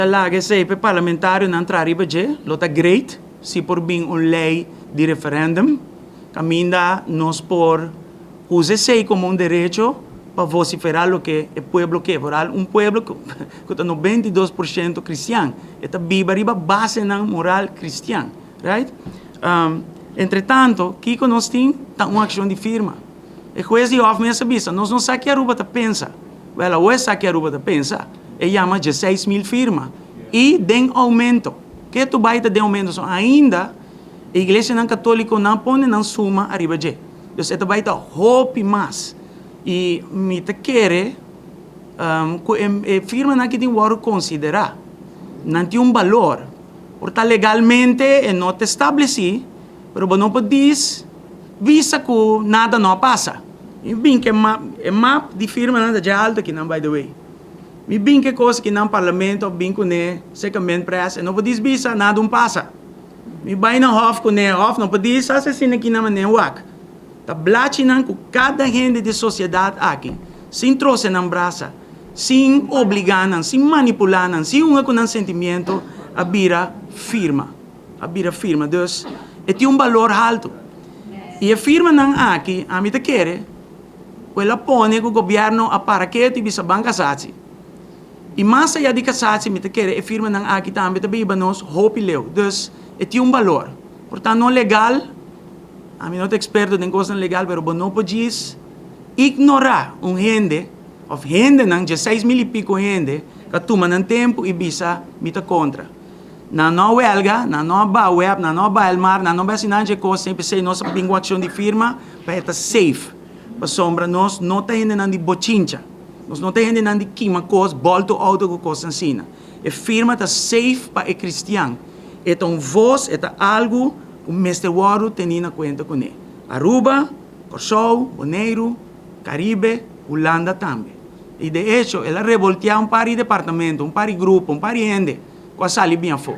Ta laga esei pa e parlamentarionan traha riba dje, lo ta great si por bin un lei di referendum kaminda nos por usa esei komo un derecho pa vosiferá loke e pueblo ke. Vooral un pueblo ku ta 92% kristian, e ta biba riba basenan moral kristian, right? Entretanto, kiko nos tin ta un akshon di firma. E hues di hof mes a bisa, nos no sa ki Aruba ta pensa. Wel, awor e sa ki Aruba ta pensa. E yama 16.000 firma. I den oumento. Ketu bai ta den oumento. So ainda e iglesianan katoliko nan pone nan suma ariba dje. Dus e ta bai ta hopi mas. I mi ta kere ku e firmanan aki tin wòrdu konsiderá. Nan tin un balor. Por ta legalmente e no ta establesí, pero bo no por dis bisa ku nada no a pasa. Mi bin ku e map, e map di firmanan ta dje alto akinan by the way. Mi bin ku e kos akinan parlamento a bin kuné serka Minpres e no por dis bisa nada un pasa. Mi bai na hof kuné, hof no por dis hasi asina akinan manera wak. Ta blachinan ku kada hende di sosiedat aki sin trose nan brasa, sin obligá nan, sin manipulá nan, sin hunga ku nan sentimiento a bira firma. A bira firma. Dus e tin un balor haltu. I e firmanan aki, ami ta kere ku el a pone ku gobièrnu a para ketu i bisa ban kasatsi. I mas ayá di kasatsi mi ta kere e firmanan aki tambe ta biba nos hopi leu. Dus e tin un balor. Por ta no legal, ami no ta eksperto den kosnan legal, pero bo no por djis ignorá un hende òf hendenan, 16.000 i piko hende, ku a tuma nan tempu i bisa mi ta kontra. Nan no a welga, nan no a baha web, nan no a baha el mar, nan no bai hasi nan dje kos, p'esei nos a bin ku akshon di firma pa e ta safe. Pasobra nos no ta hendenan di bochincha, nos no ta hendenan di kima kos, bòltu outo ku kos asina. E firma ta safe pa e kristian. E ta un vos, e ta algu ku mester wòrdu tení na kuenta kuné. Aruba, Kòrsou, Boneiru, Karibe, Hulanda tambe. I de echo el a revolteá un par di departamento, un par di grupo, un par di hende ku a sali bin afó.